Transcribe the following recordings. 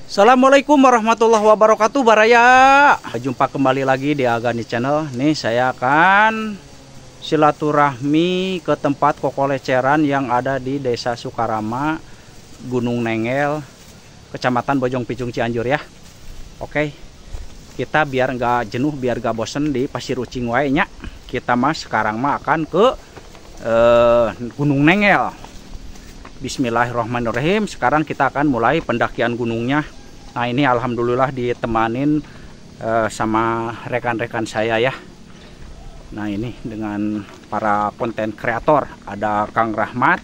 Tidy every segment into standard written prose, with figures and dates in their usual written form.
Assalamualaikum warahmatullahi wabarakatuh, baraya. Jumpa kembali lagi di Agani Channel. Nih saya akan silaturahmi ke tempat kokoleceran yang ada di Desa Sukarama, Gunung Nengel, Kecamatan Bojong Picung, Cianjur ya. Oke, kita biar nggak jenuh, biar nggak bosen di Pasir Ucing wae nya. Kita mah sekarang mah akan ke Gunung Nengel. Bismillahirrahmanirrahim. Sekarang kita akan mulai pendakian gunungnya. Nah ini alhamdulillah ditemanin sama rekan-rekan saya ya. Nah ini dengan para konten kreator. Ada Kang Rahmat,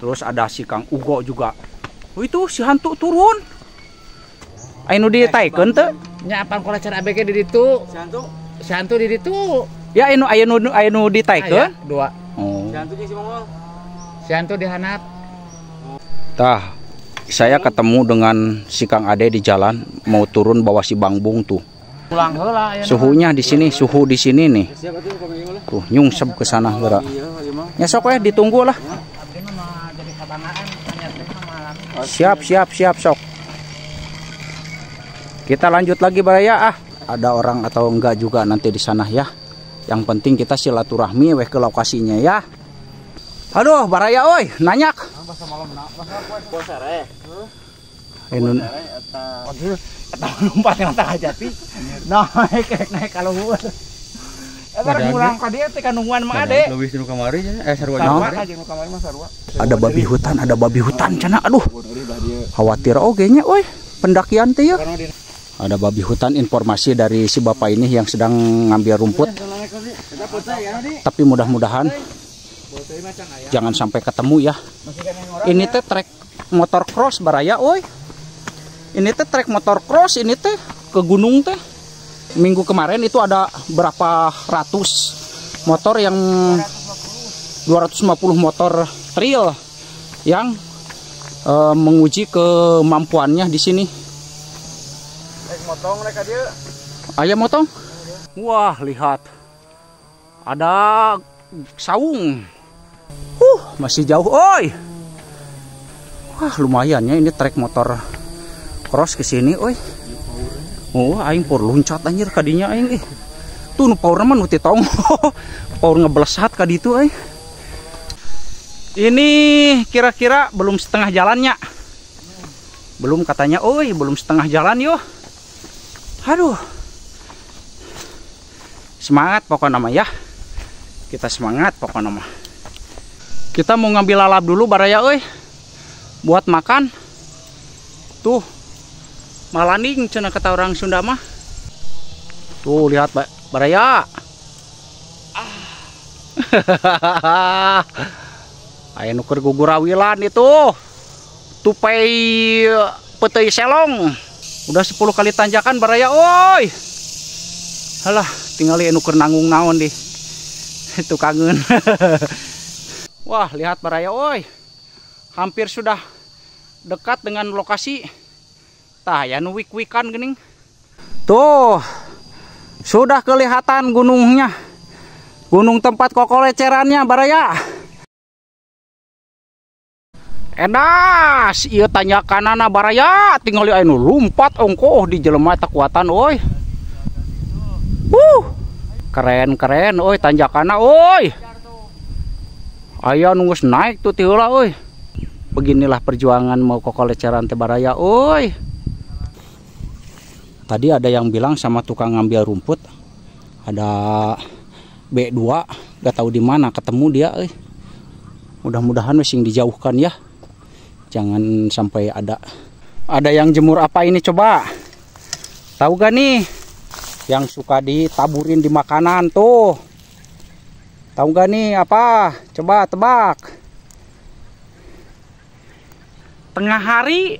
terus ada si Kang Ugo juga. Oh itu si hantu turun. Ayo ditaikeun teu? Nya apaan kolecer ABG di ditu? Si hantu. Si hantu di ditu. Ya anu anu anu ditaikeun? Dua. Oh. Si hantu jeung si Mongol. Si hantu di hanap. Tah, saya ketemu dengan si Kang Ade di jalan mau turun bawa si Bangbung tuh. Pulang heula. Suhunya di sini, suhu di sini nih. Tuh nyungsep ke sana geura. Ya sok we ditunggu lah. Siap, siap, siap sok. Kita lanjut lagi baraya ah. Ada orang atau enggak juga nanti di sana ya. Yang penting kita silaturahmi weh ke lokasinya ya. Aduh, baraya oi, nanyak. Lompat yang tengah jati. Naik naik kalau gua. Eta pulang ka dieu teh kanungguan mah Ade. Leuwih nu kamari nya, sarua jeung kamari mah sarua. Ada babi hutan cenah aduh. Khawatir oge nya euy, pendakian teh ya. Ada babi hutan, informasi dari si bapak ini yang sedang ngambil rumput. Tapi mudah-mudahan jangan sampai ketemu ya. Ini teh trek motor cross baraya oi. Ini teh trek motor cross, ini teh ke gunung teh. Minggu kemarin itu ada berapa ratus motor yang 250 motor trail yang menguji kemampuannya di sini. Motong mereka dia. Ayam motong? Wah, lihat. Ada saung. Masih jauh, oi. Wah, lumayan ya ini trek motor cross ke sini, oi. Oh, aing por loncat anjir kadinya aing ih. Tuh nu power mah nu ti tong. Power ngeblesat ka ditu euy. Ini kira-kira belum setengah jalannya. Belum katanya, oi, belum setengah jalan yo. Aduh. Semangat pokoknya mah ya. Kita semangat pokoknya mah. Kita mau ngambil lalap dulu baraya euy. Buat makan. Tuh. Malanding cenah kata orang Sunda mah. Tuh lihat baraya. Ah. Aya nu keur gugurawilan itu. Tupai peuteuy selong. Udah 10 kali tanjakan baraya oi. Halah, tinggali anu keur nanggung naon di. Itu kangen. Wah, lihat baraya oi. Hampir sudah dekat dengan lokasi. Tah, ya nu wik-wikan geuning. Tuh. Sudah kelihatan gunungnya. Gunung tempat kokolecerannya baraya. Edas, ieu tanjakanana baraya, tinggali anu lumpat ongkoh di jelema eta kuatan oi. Keren-keren oi tanjakana oi. Aya nu geus naik tuh ti heula euy. Beginilah perjuangan mau kokoleceran teh baraya oi. Tadi ada yang bilang sama tukang ngambil rumput ada B2, gak tahu di mana ketemu dia euy. Mudah-mudahan wis dijauhkan ya. Jangan sampai ada yang jemur apa ini coba. Tahu gak nih? Yang suka ditaburin di makanan tuh. Tahu gak nih apa? Coba tebak. Tengah hari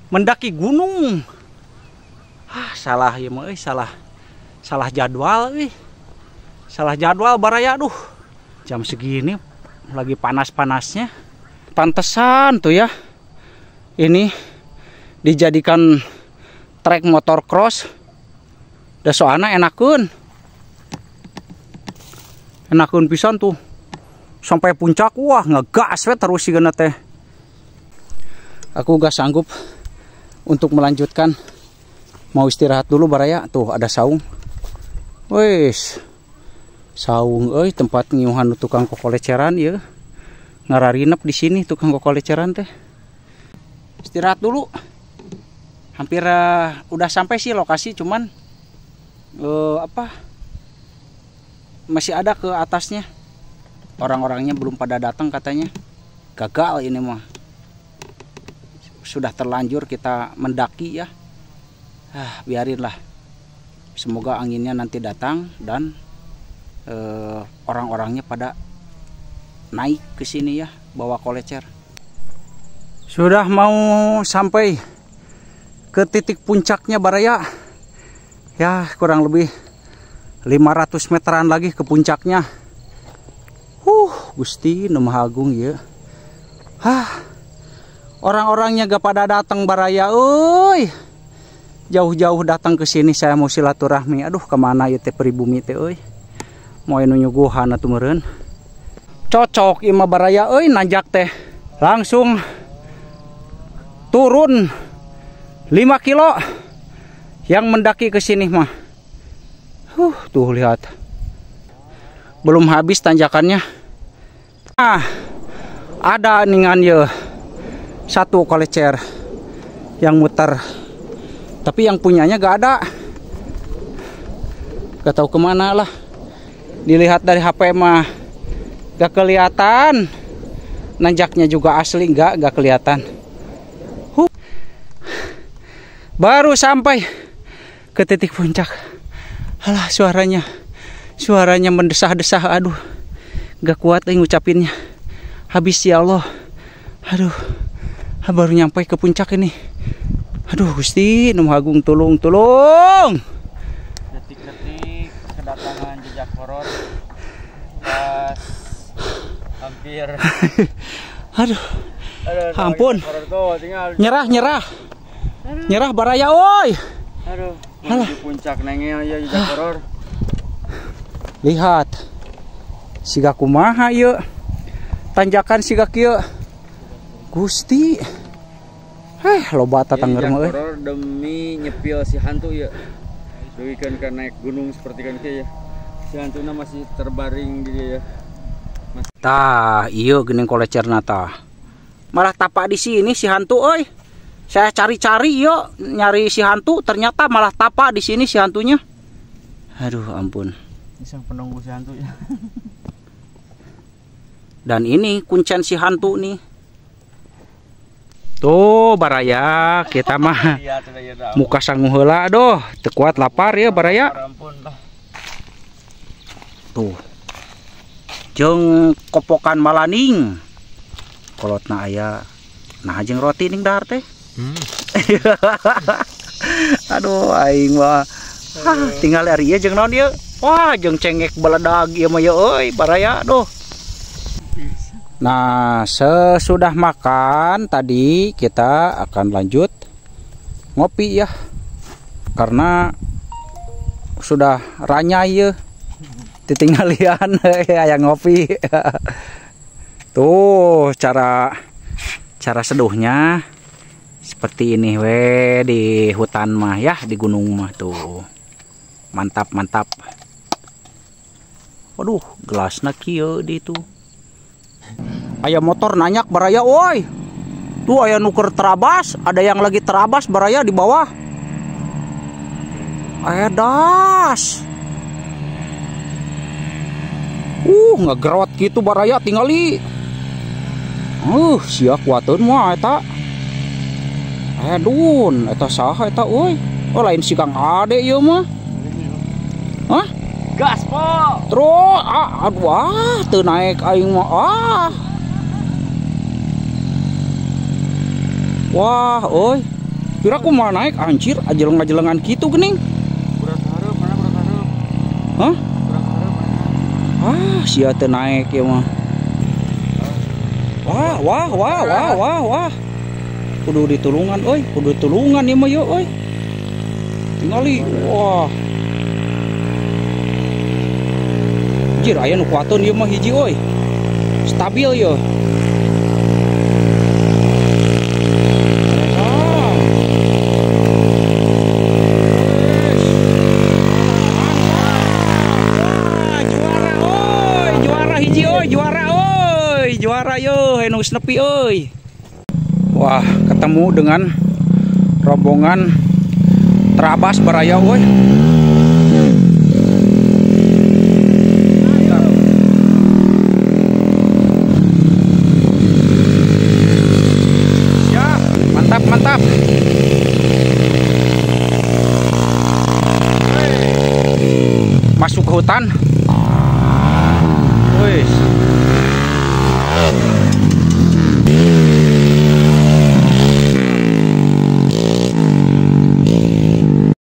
mendaki gunung. Ah, salah ya mah euy, salah jadwal euy. Salah jadwal baraya aduh. Jam segini lagi panas-panasnya. Pantesan tuh ya. Ini dijadikan trek motor cross. Da soalna enakeun. Enakeun pisan tuh. Sampai puncak wah ngegas we terus sigana teh. Aku gak sanggup untuk melanjutkan. Mau istirahat dulu baraya. Tuh ada saung. Wis. Saung euy, tempat ngiuhan tukang kokoleceran ieu. Ngararinep di sini tukang kokoleceran teh. Istirahat dulu. Hampir udah sampai sih lokasi, cuman masih ada ke atasnya. Orang-orangnya belum pada datang katanya. Gagal ini mah. Sudah terlanjur kita mendaki ya. Biarinlah. Semoga anginnya nanti datang dan orang-orangnya pada naik ke sini ya, bawa kolecer. Sudah mau sampai ke titik puncaknya baraya. Ya, kurang lebih 500 meteran lagi ke puncaknya. Gusti nu Maha Agung ya. Orang-orangnya gak pada datang baraya euy. Jauh-jauh datang ke sini saya mau silaturahmi. Aduh, kemana ieu teh pribumi teh euy. Mau anu nyuguhan atuh meureun. Cocok ieu mah baraya euy nanjak teh. Langsung turun 5 kilo yang mendaki ke sini mah. Tuh lihat. Belum habis tanjakannya. Ada ningan ye satu kolecer yang muter. Tapi yang punyanya gak ada. Gak tahu kemana lah. Dilihat dari HP mah gak kelihatan. Nanjaknya juga asli gak kelihatan. Baru sampai ke titik puncak. Alah, suaranya mendesah-desah. Aduh, gak kuat ngucapinnya. Habis ya Allah. Aduh, baru nyampe ke puncak ini. Aduh, Gusti nu Maha Agung, tolong, tolong. Detik-detik kedatangan jejak horor pas hampir. Aduh, ampun. Nyerah, nyerah. Nyerah baraya oi. Aduh, menuju puncak nengel ya jejak horor. Lihat. Siga kumaha ieu. Tanjakan siga kieu. Gusti. Loba tatangger mah euy. Horor demi nyepil si hantu ya. Dugikeun ka naik gunung seperti kan kieu ya. Si hantuna masih terbaring di dia ya. Tah, ieu geuning kolecerna tah. Malah tapak di sini si hantu euy. Saya cari-cari yo, nyari si hantu, ternyata malah tapak di sini si hantunya. Aduh, ampun. Ini sang penunggu si hantu ya. Dan ini kuncen si hantu nih. Tuh baraya, kita mah muka sangu heula aduh, teu kuat lapar ya baraya. Tuh. Jeung kopokan malaning. Kolotna aya. Nah jeung roti ning dahar teh. Aduh aing mah. Tinggal ari ieu jeung naon ieu? Wah, jeung cengek beledag ieu mah ye euy, baraya aduh. Nah, sesudah makan tadi kita akan lanjut ngopi ya. Karena sudah ranyai ya. Ditinggalian yang ngopi. Tuh cara seduhnya seperti ini we di hutan mah ya, di gunung mah tuh. Mantap, mantap. Waduh, gelasna kieu di itu. Aya motor nanyak baraya woi. Tuh aya nuker terabas, ada yang lagi terabas baraya di bawah. Edas. Ngegerot gitu baraya tingali. Sia kuateun mah eta. Edun, eta saha eta euy. Oh, lain si Kang Ade ieu mah. Hah? Gas, po. Terus, aduh, teu naik aing mah. Wah, oi. Kira aku mau naik anjir, ajeleng-ajelengan gitu geuning. Kurang hareup, mana kurang hareup? Hah? Kurang hareup mana? Sia teu naik ieu mah. Wah, wah, wah, wah, wah, wah. Kudu ditulungan euy, kudu ditulungan ieu mah yeuh euy. Tingali, wah. Anjir, aya nu kuateun ieu mah hiji euy. Stabil yeuh. geus nepi euy. Wah, ketemu dengan rombongan Trabas baraya euy. Siap, mantap mantap. Masuk ke hutan. Wih.